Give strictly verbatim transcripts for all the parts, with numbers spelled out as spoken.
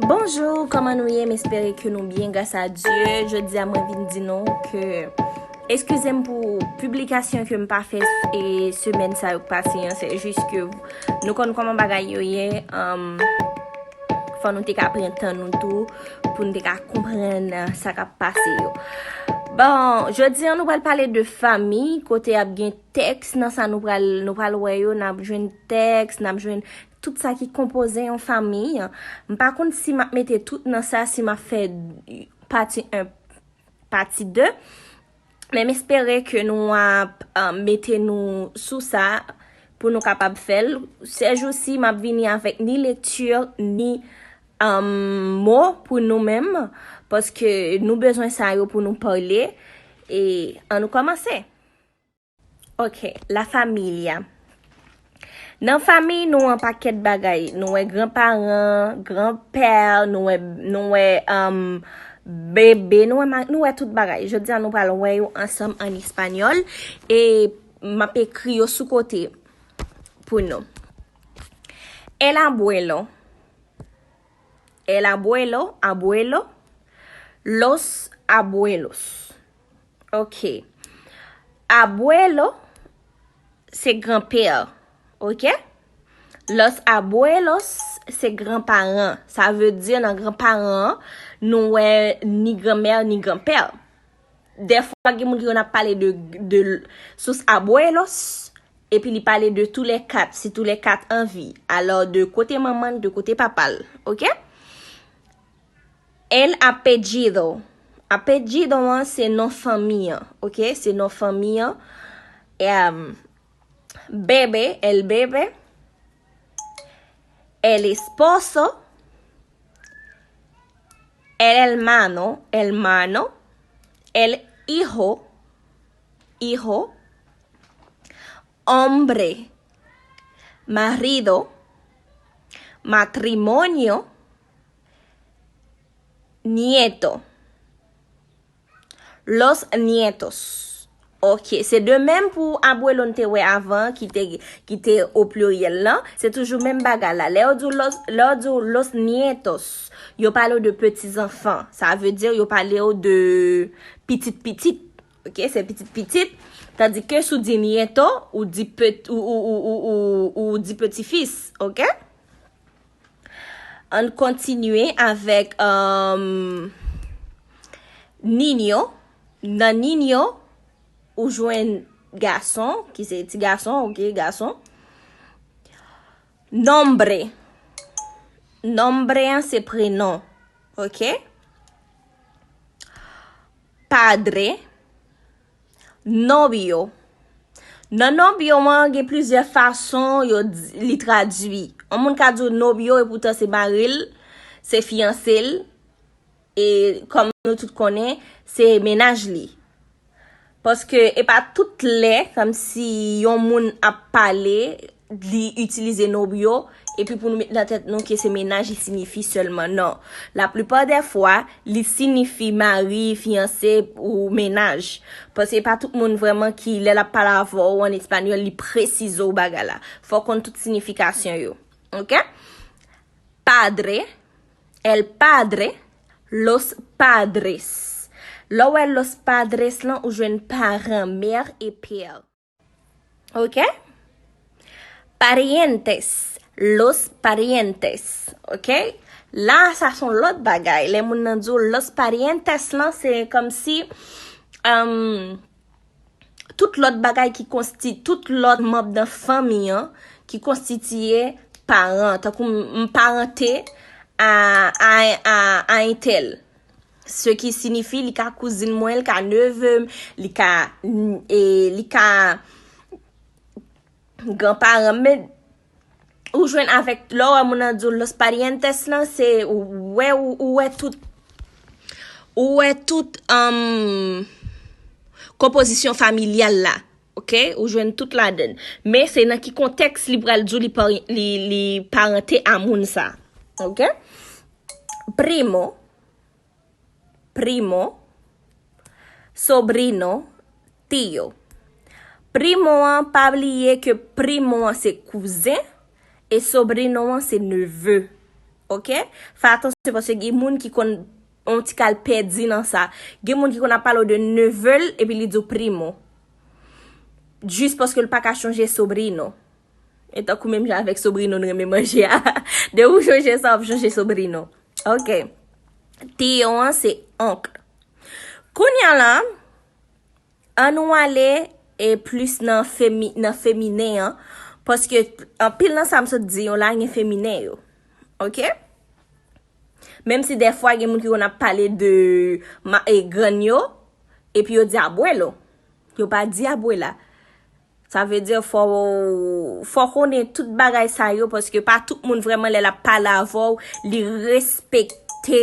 Bonjou, kòman nou ye? M espere ke nou byen, gras a Dye. Jodi a, mwen vin di nou ke, eskize m pou piblikasyon ke m pa fè e semèn sa yo k pase an, se jis ke nou konn kòman bagay yo ye. Um, fò nou te ka pran tan nou tou pou nou te ka konprann, uh, sa k ap pase yo. Bon, jodi a, nou pral pale de fanmi, kote ap gen tèks nan sa nou pral, nou pral wè yo, n ap jwenn tèks, n ap jwenn tout sa ki konpoze yon fanmi. M pa konn si m ap mete tout nan sa, si m ap fè pati en, pati de. Men m espere ke nou ap, uh, mete nou sou sa pou nou kapab fè l. Sèjousi, m ap vini avèk ni lekti, ni, um, mo pou nou menm, paske nou bezwen sa yo pou nou pale. E ann nou kòmanse. Ok, la familia. Nan fanmi, nou wè yon pakèt bagay. Nou wè granparan, granpè, nou wè, nou wè, um, bebe, nou wè, ma- nou wè tout bagay. Jodi a, nou pral wè yo ansanm an espanyòl. E m ap ekri yo sou kote pou nou. El abuelo. El abuelo, abuelo. Los abuelos. Ok. Abuelo, se granpè. Ok? Los abuelos, se granparan. Sa vle di nan granparan an, nou wè ni granmè, ni granpè. Dèfwa, gen moun ki konn ap pale de, de sus abuelos, epi li pale de tou lè kat, si tou lè kat an vi. Alò, de kote manman l, de kote papa l. Ok? El apellido. Apellido an se non fanmi an, ok? Se non fanmi an. Em, bebe, el bebe. El esposo. El hermano, hermano. El hijo, hijo. Hombre, marido. Matrimonio, nieto. Los nietos. Ok, se de menm pou abuelo n te wè avan, ki te, ki te o pliryèl lan. Se toujou menm bagay la. Lè yo di w los, lè yo di w los nietos, yo pale w de petizanfan. Sa vle di yo pale w de pitit pitit. Ok, se pitit pitit. Tandike si w di nieto, ou di pet, ou, ou, ou, ou, ou, ou di petifis. Ok? Ann kontinye avèk, um, niño. Nan niño, ou jwenn gason, ki se ti gason, ok, gason. Nombre. Nombre an se prenon, ok? Padre. Novio. Nan novio an, gen plizyè fason yo di, li tradui. Yon moun ka di w novio, epoutan se mari l, se fiyanse l, e kòm nou tout konnen, se mennaj li. Paske e pa tout lè, kòmsi yon moun ap pale, li itilize novio, epi pou nou met nan tèt nou ke se mennaj li siyifi sèlman. Non. Laplipa dè fwa, li siyifi mari, fiyanse ou mennaj. Paske pa tout moun vrèman ki, lè l ap pale avè w an espanyòl, li presize w bagay la. Fò w konn tout siyifikasyon yo. Ok? Padre, el padre, los padres. Lè w wè los padres lan, ou jwenn paran, mè e pè. Ok? Parientes, los parientes. Ok? La, sa se yon lòt bagay. Lè moun nan di w los parientes lan, se kòmsi, um, tout lòt bagay ki konsti-, tout lòt manm nan fanmi an ki konstitiye paran. Tankou m, m parante a, a, a, a entèl. Se ki siyifi, li ka kouzin mwen, li ka neve m, li ka, e, li ka granparan m. Men ou jwenn avèk, lè w wè moun nan di w los parientes lan, se ou wè, ou, ou wè tout, ou wè tout, um, konpozisyon familyal la. Ok? Ou jwenn tout ladann. Men se nan ki kontèks li pral di w li pa-, li, li parante a moun sa. Ok? Primo, primo, sobrino, tío. Primo an, pa bliye ke primo an se kouzen, e sobrino an se neve. Ok? Fè atansyon paske gen moun ki konn yon ti kal pèdi nan sa. Gen moun ki konn ap pale w de neveu l epi li di w primo. Jis paske l pa ka chonje sobrino. E tankou menm jan avèk sobrino n renmen manje a. Depi w chonje sa, w ap chonje sobrino. Ok. Tio an se onk. Kounye a la, ann nou ale e plis nan femi, nan feminen an. Paske anpil nan sa m sot di yo la, gen feminen yo. Ok? Menm si dèfwa gen moun ki konn ap pale de ma, e, grann yo, epi yo di abuelo. Yo pa di abuela. Sa vle di fò, fò konnen tout bagay sa yo, paske pa tout moun vrèman lè l ap pale avè w, li respekte,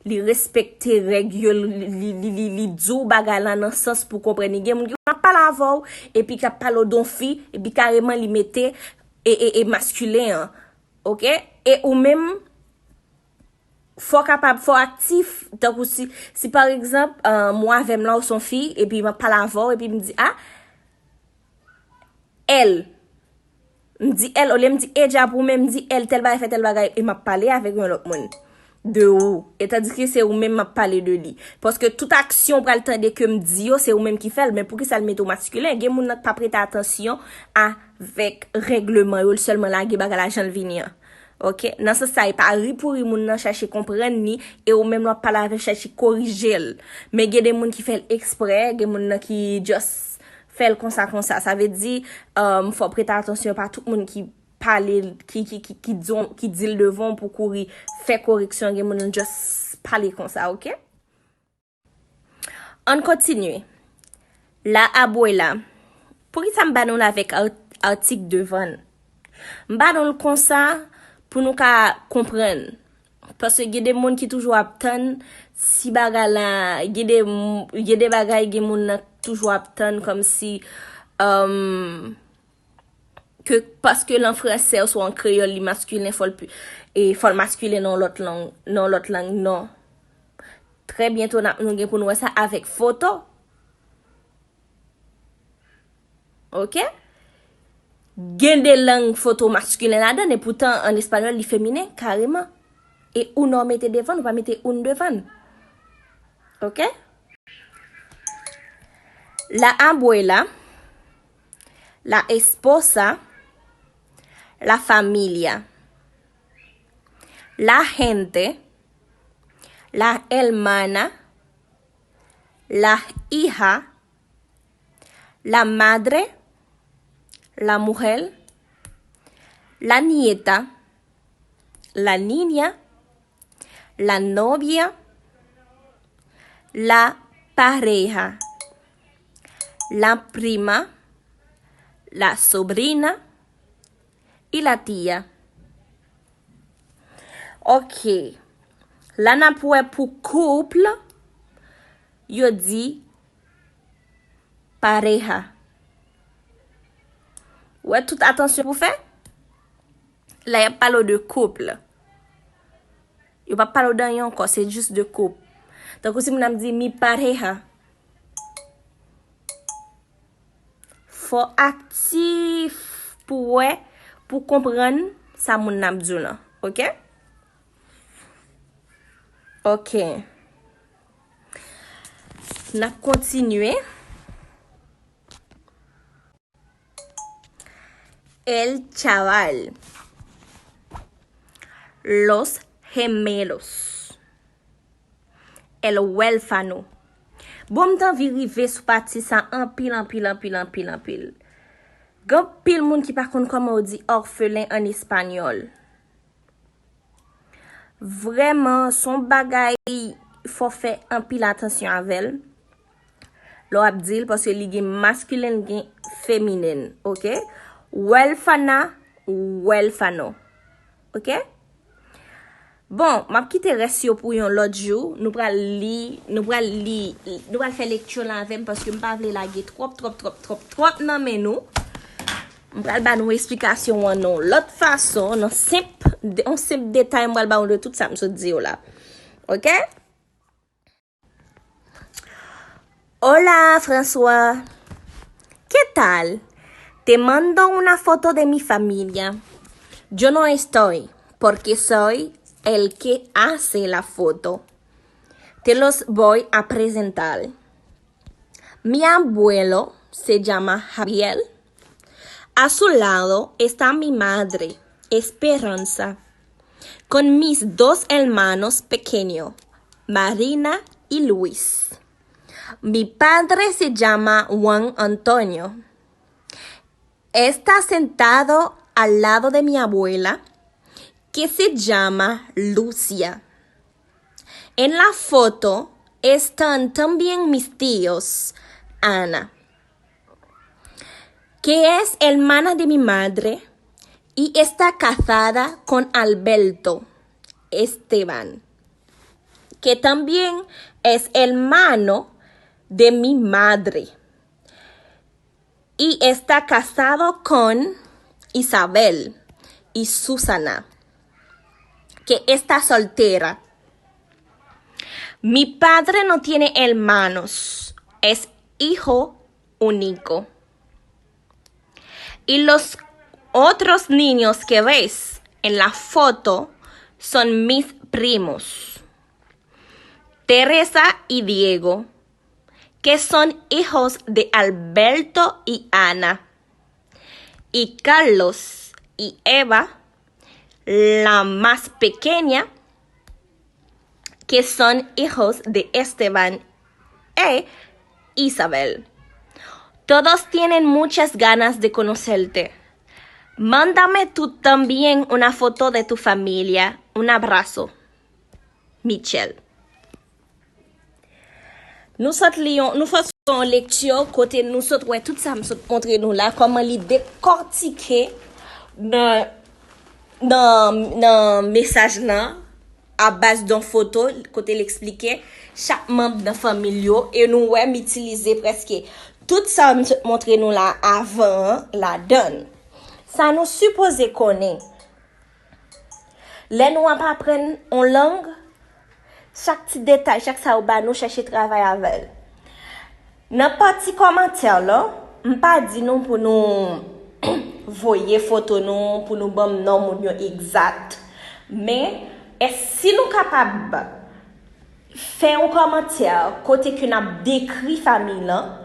li respekte règ yo, li, li, li, li, li di w bagay la nan sans pou konprann li. Gen moun ki ap pale avè w, epi k ap pale w de yon fi, epi kareman li mete e, e, e maskilen an. Ok? E ou menm, fò kapab, fò aktif. Tankou si, si pa egzanp, um, ou avè m la, ou se yon fi, epi m ap pale avè w, epi m di, a, elle. M di elle, olye m di ella pou ou menm, m di elle, tèl bagay fè tèl bagay, e m ap pale avèk yon lòt moun de ou. E tandis ke se ou menm m ap pale de li. Paske tout aksyon ou pral tande ke m di yo, se ou menm ki fè l. Men poukisa l mete w maskilen? Gen moun nan k pa prete atansyon avèk règleman yo, l sèlman lage bagay la jan l vini an. Ok? Nan sans sa, e pa ri pou ri moun nan chache konprann li, e ou menm lè w ap pale avè l, chache korije l. Men gen de moun ki fè l eksprè, gen moun nan ki just fè l konsa, konsa. Sa vle di, um, fò w prete atansyon, pa tout moun ki pale, ki, ki, ki, ki di, ki di l devan w pou kouri fè koreksyon, gen moun nan just pale konsa, ok? Ann kontinye. La abuela. Poukisa m ba nou l avèk ar-, atik devan l? M ba nou l konsa pou nou ka konprann. Paske gen de moun ki toujou ap tann ti bagay la, gen de m-, gen de bagay gen moun nan toujou ap tann kòmsi, um, ke paske l an fransè oswa an kreyòl, li maskilen, fò l pi-, e fò l maskilen nan yon lòt lang, nan yon lòt lang, non. Trè byento, n ap, nou gen pou n wè sa avèk foto. Ok? Gen de lang foto maskilen ladan, e poutan an espanyòl, li feminen, kareman. E uno mete devan, nou pa mete un devan. Ok? La abuela, la esposa, la familia, la gente, la hermana, la hija, la madre, la mujer, la nieta, la niña, la novia, la pareja, la prima, la sobrina y la tía. Ok. La n ap wè pou couple, yo di pareja. Wè tout atansyon pou fè? La y ap pale w de couple. Yo p ap pale w de anyen ankò, se jis de couple. Tankou si moun ap di mi pareja. Fò aktif pou wè, pou konprann sa moun nan ap di w lan. Ok? Ok. N ap kontinye. El chaval. Los gemelos. El huérfano. Bon, m t anvi rive sou pati sa anpil, anpil, anpil, anpil, anpil. Gen anpil moun ki pa konn kòman yo di orphelin an espanyòl. Vrèman, se yon bagay, fò fè anpil atansyon avè l lè w ap di l, paske li gen maskilen, li gen feminen, ok? Huérfana, huérfano, ok? Bon, m ap kite rès yo pou yon lòt jou. Nou pral li, nou pral li, nou pral fè lekti la avè m paske m pa vle lage twòp, twòp, twòp, twòp, twòp nan men nou. M pral ba nou esplikasyon an nan yon lòt fason, nan senp, yon senp detay m pral ba nou de tout sa m sot di yo la. Ok? Hola, François. ¿Qué tal? Te mando una foto de mi familia. Yo no estoy, porque soy el que hace la foto. Te los voy a presentar. Mi abuelo se llama Javier. A su lado está mi madre, Esperanza, con mis dos hermanos pequeños, Marina y Luis. Mi padre se llama Juan Antonio. Está sentado al lado de mi abuela, que se llama Lucia. En la foto están también mis tíos, Ana, que es hermana de mi madre y está casada con Alberto, Esteban, que también es hermano de mi madre y está casado con Isabel y Susana, que está soltera. Mi padre no tiene hermanos, es hijo único. Y los otros niños que ves en la foto son mis primos, Teresa y Diego, que son hijos de Alberto y Ana, y Carlos y Eva, la más pequeña, que son hijos de Esteban e Isabel. Todos tienen muchas ganas de conocerte. Mándame tú también una foto de tu familia. Un abrazo. Michelle. Nou sot li yon, nou fè yon lekti kote nou sot wè tout sa m sot montre nou la, kòman li dekòtike nan, nan, nan mesaj lan, a baz de yon foto, kote l eksplike chak manm nan fanmi l yo, e nou wè m itilize prèske tout sa m sot montre nou la avan an ladan l. Sa nou sipoze konnen, lè nou ap aprann yon lang, chak ti detay, chak sa yo ba nou, chèche travay avè l. Nan pati kòmantè lan, m pa di nou pou nou voye foto nou, pou nou ban m non moun yo egzat. Men, èske si nou kapab fè yon kòmantè kote ke n ap dekri fanmi lan,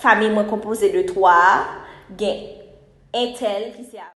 fanmi mwen konpoze de twa, gen entèl ki se